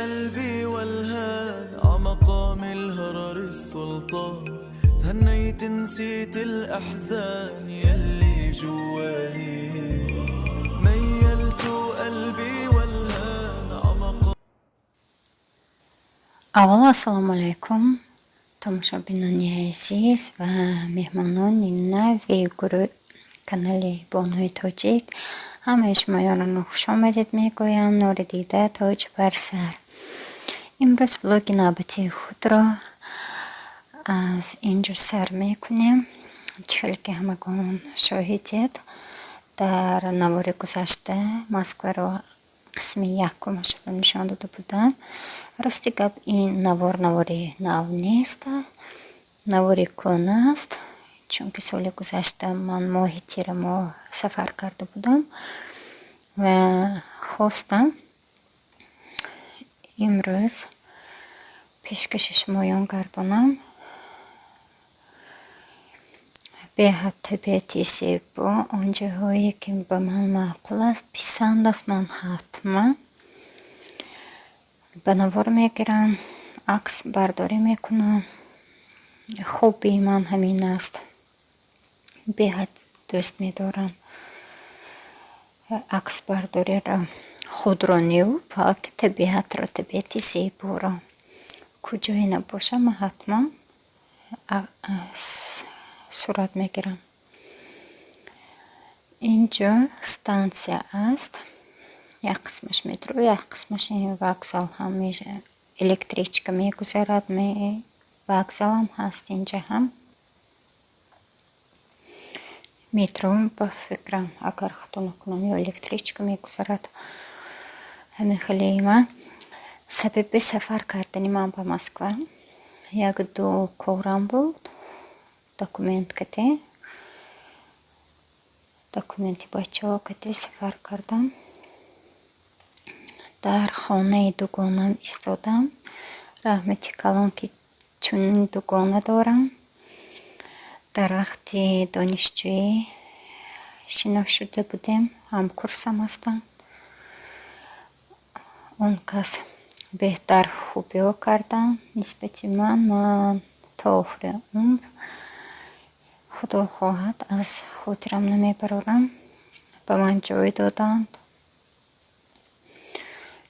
قلبي والهان عمقام الهرر السلطان تهنيت نسيت الأحزان يلي جواني ميلت قلبي والهان عمقام. Аввало, ассалому алайкум, тамошобинони азиз ва меҳмонони нави гурӯҳ, канали Бонуи Тоҷик. Ҳамаи шумоёнро хушомадед мегӯям. Нури дида, тоҷ бар сар. Имрӯз влоги навбатии худро аз ин ҷо сар мекунем. Чӣ хеле ки ҳамагон шоҳидед, дар навори гузашта Москваро қисми якумашро нишон дода будам. Рости гап, ин навор навори нав нест, навори кӯҳна аст, чунки соли гузашта ман моҳи тирамоҳ сафар карда будам ва хостам имрӯз пешкаши шумоён гардонам. Беҳад табиати зебо, он ҷоҳое ки ба ман маъқул аст, писанд аст, ман ҳатман ба навор мегирам, акс бардорӣ мекунам. Хоббии ман ҳамин аст. Беҳад дӯст медорам аксбардориро, худро неву, балки табиатро, табиати зеборо. Куҷое набошам, ман ҳатман сурат мегирам. Ин ҷо стансия аст, як қисмаш метро, як қисмаш вокзал ҳам, электричка мегузарад, вокзалам ҳаст инҷа ҳам. Метро, ба фикрам, агар хато накунам, ё электричка мегузарад. Ҳамин хеле ман сабаби сафар кардани ман ба Москва як ду корам буд, документ кате, документи бачаҳо кате сафар кардам. Дар хонаи дугонам истодам. Раҳмати калон, ки чунин дугона дорам. Дар вақти донишҷӯӣ шинос шуда будем, ҳамкурсам ҳастанд. Он кас беҳтар хубиҳо карданд нисбати ман. Ман то охири умр, худо хоҳад, аз хотирам намебарорам. Ба ман ҷой доданд.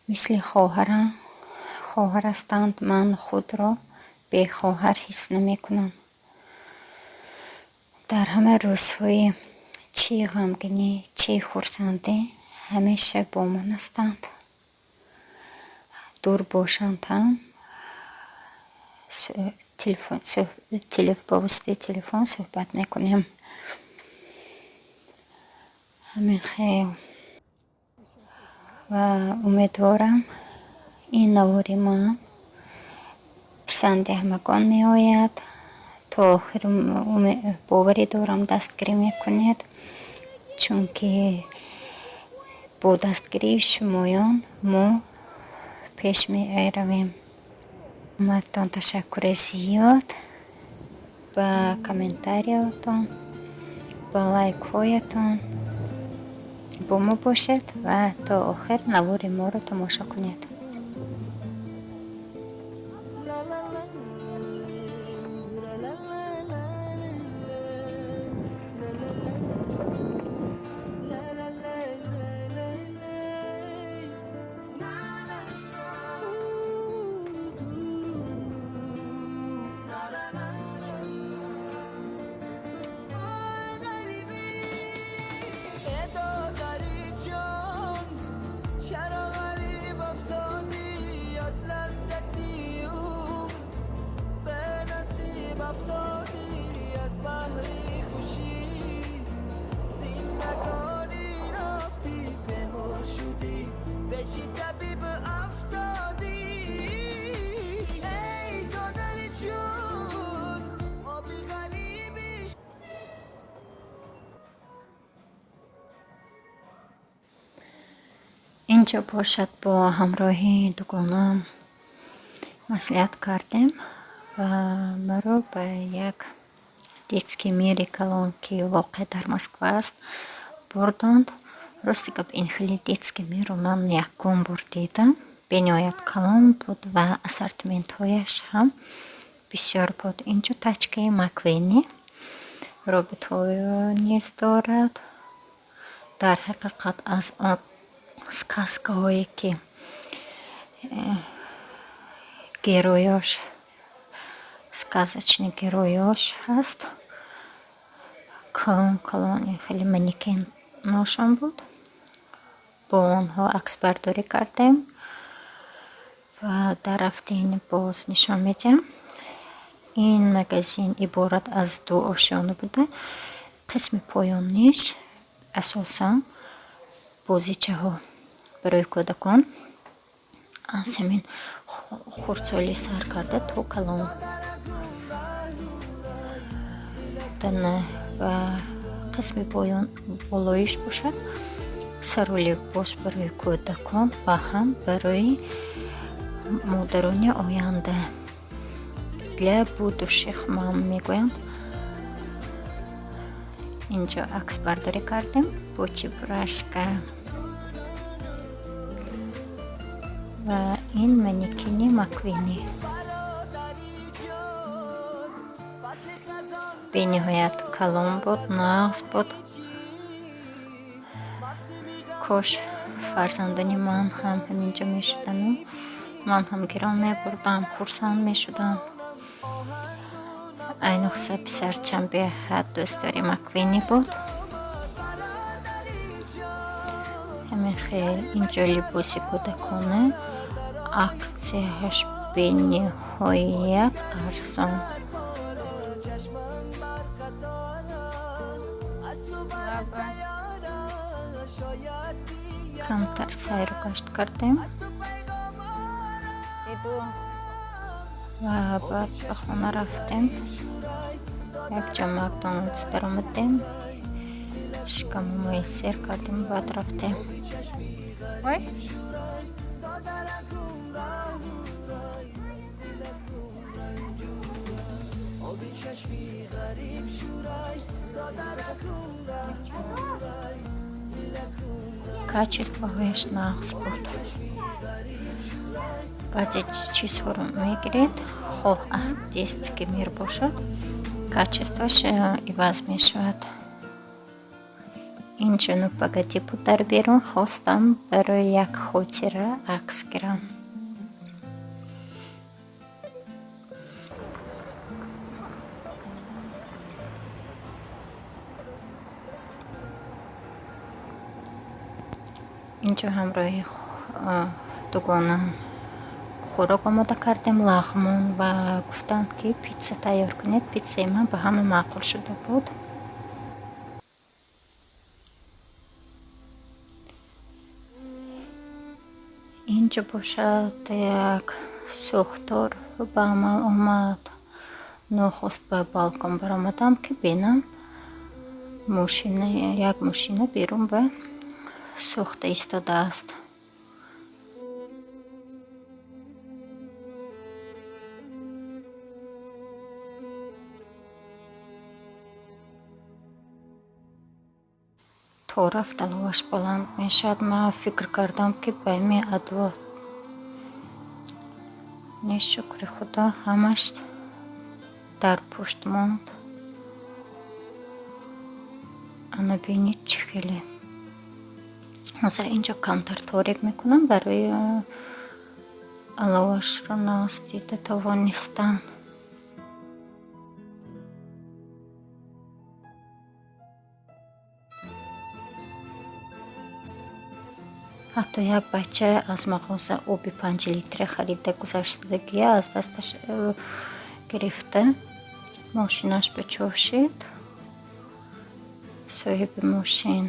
Мисли хоҳарам, хоҳар ҳастанд. Ман худро бехоҳар ҳис намекунам. Дар ҳама рӯзҳои чӣ ғамгинӣ, чӣ хурсандӣ ҳамеша бо ман ҳастанд. Дур бошанд ҳам, ба воситаи телефон суҳбат мекунем. Ҳамин хел. Ва умедворам, ин навори ман писанди ҳамагон меояд. То охир, боварӣ дорам, дастгирӣ мекунед, чунки бо дастгирии шумоён мо пеш меравем. Ҳамаатон ташаккури зиёд ба комментариятон, ба лайкҳоятон. Бо мо бошед ва то охир навори моро тамошо кунед. Инҷо бошад, бо ҳамроҳи дугонаам маслиҳат кардем ва маро ба як детский мири калон, ки воқеъ дар Москва аст, бурданд. Рости гап, ин хеле детский мирро ман якум бор дидам. Бениҳоят калон буд ва ассортиментҳояш ҳам бисёр буд. Инҷо тачкаи Маквини роботҳо низ дорад. Дар ҳақиқат аз он сказкаҳое ки героёш, сказочный героёш ҳаст, калон калон хеле манекеношон буд. Бо онҳо аксбардорӣ кардем ва дар рафтин боз нишон медиҳам. Ин магазин иборат аз ду ошёна буда, қисми поёниш асосан бозичаҳо барои кӯдакон аз ҳамин хурдсолӣ сар карда то калон ва қисми болоиш бошад сару либос барои кӯдакон ва ҳам барои модарони оянда, для будущих мам мегӯянд. Инҷо аксбардорӣ кардем бо Чебурашка ва ин манекени Маквини бениҳоят калон буд, нағз буд. Кош фарзандони ман ҳам ҳаминҷо мешудану ман ҳам гирон мебурдам, хурсанд мешудам. Айнухса писарчам беҳад дӯстдори Маквини буд. Ҳамин хел инҷо либоси кӯдакона, аксияш бениҳоят арзон. Камтар сайру гашт кардем ва баъд ба хона рафтем. Якҷо Макдоналдс даромадем, шикамумои сер кардем, баъд рафтем. Качествоҳояш нағз буд. Баъзе чизҳоро мегиред, хоҳ детский мир бошад, качествоаш иваз мешавад. Инҷо Ну погоди буд дар берун, хостам барои як хотира акс гирам. Инҷо ҳамроҳи дугонаам хӯрок омода кардем, лағмон, ва гуфтанд ки питса тайёр кунед. Питсаи ман ба ҳама маъқул шуда буд. Инҷо бошад як сӯхтор ба амал омад. Нохост ба балкон баромадам, ки бинам як мошина берун ба сӯхта истодааст. То рафт аловаш баланд мешавад. Ман фикр кардам, ки ба ҳамин адво. Не, шукри Худо, ҳамаш дар пушт монд. Ана бинед, чӣ хеле. Ҳозир инҷо камтар торик мекунам барои аловашро нағз дида тавонистан. Ҳатто як бача аз мағоза оби 5 литра харида гузаштагия аз дасташ гирифта мошинаш ба чошид. Соҳиби мошин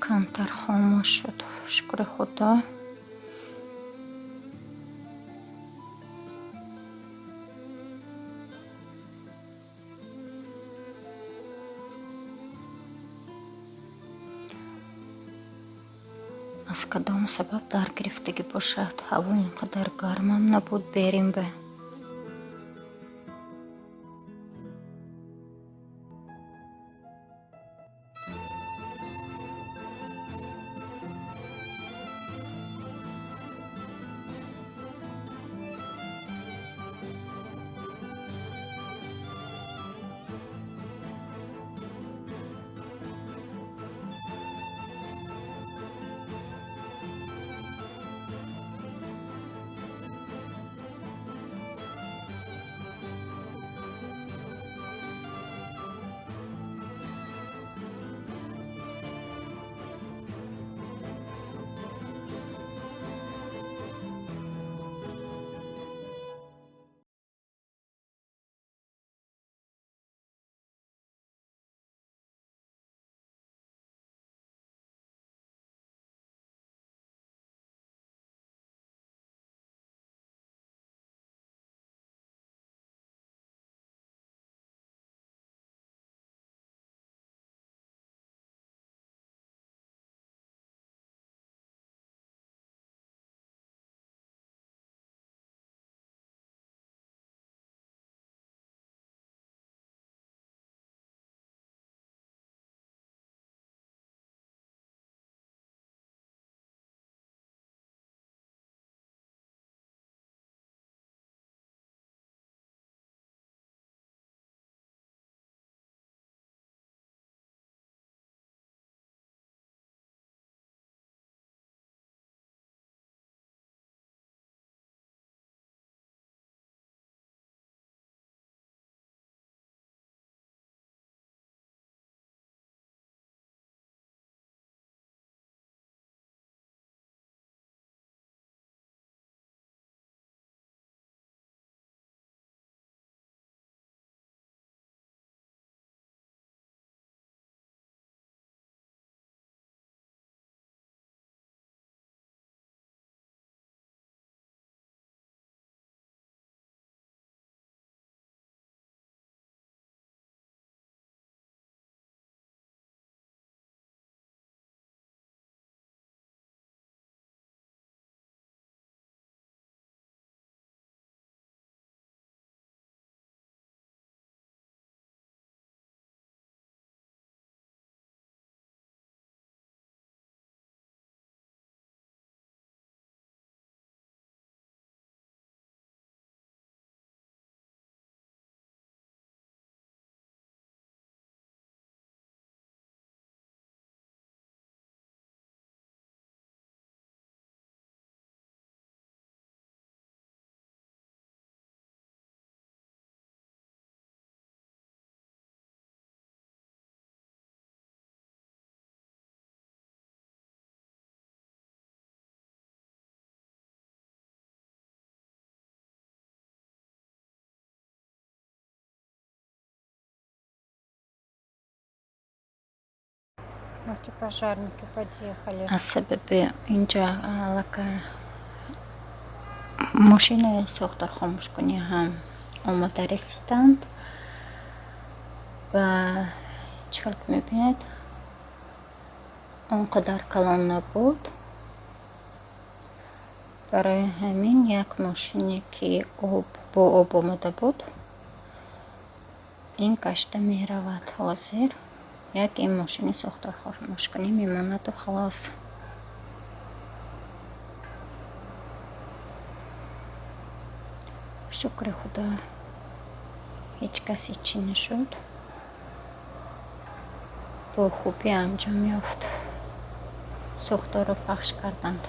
камтар хомӯш шуд, шукри Худо. Аз кадом сабаб дар гирифтагӣ бошад? Ҳаво ин қадар гармам набуд берим ба. Вот и пожарники подъехали. Аз сабаби инҷа аллакай мошинаи сӯхторхомӯшкунӣ ҳам омода расиданд ва чӣ хел ки мебинед, он қадар калон набуд. Барои ҳамин як мошине, ки об бо об омода буд, ин гашта меравад. Ҳозир як ин мошини сӯхторхомӯшкунӣ мемонаду халос. Шукри Худо, ҳеҷ кас ҳечӣ нашуд, бо хубӣ анҷом ёфт, сӯхторро пахш карданд.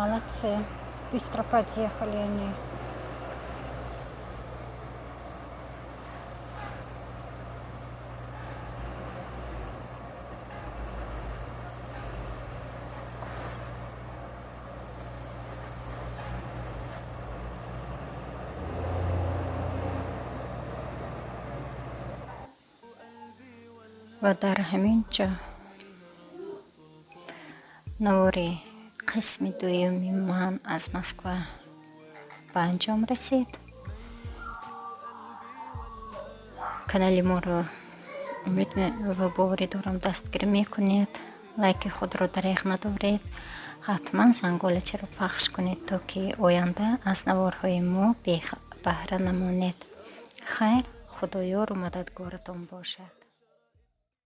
Молодцы, быстро подъехали они. Ва дар ҳамин ҷо навори қисми дуюми ман аз Москва ба анҷом расид. Канали моро, умед ва боварӣ дорам, дастгирӣ мекунед. Лайки худро дареғ надоред, ҳатман зангӯлачаро пахш кунед, то ки оянда аз наворҳои мо бебаҳра намонед. Хайр, Худоёру мададгоратон бошад.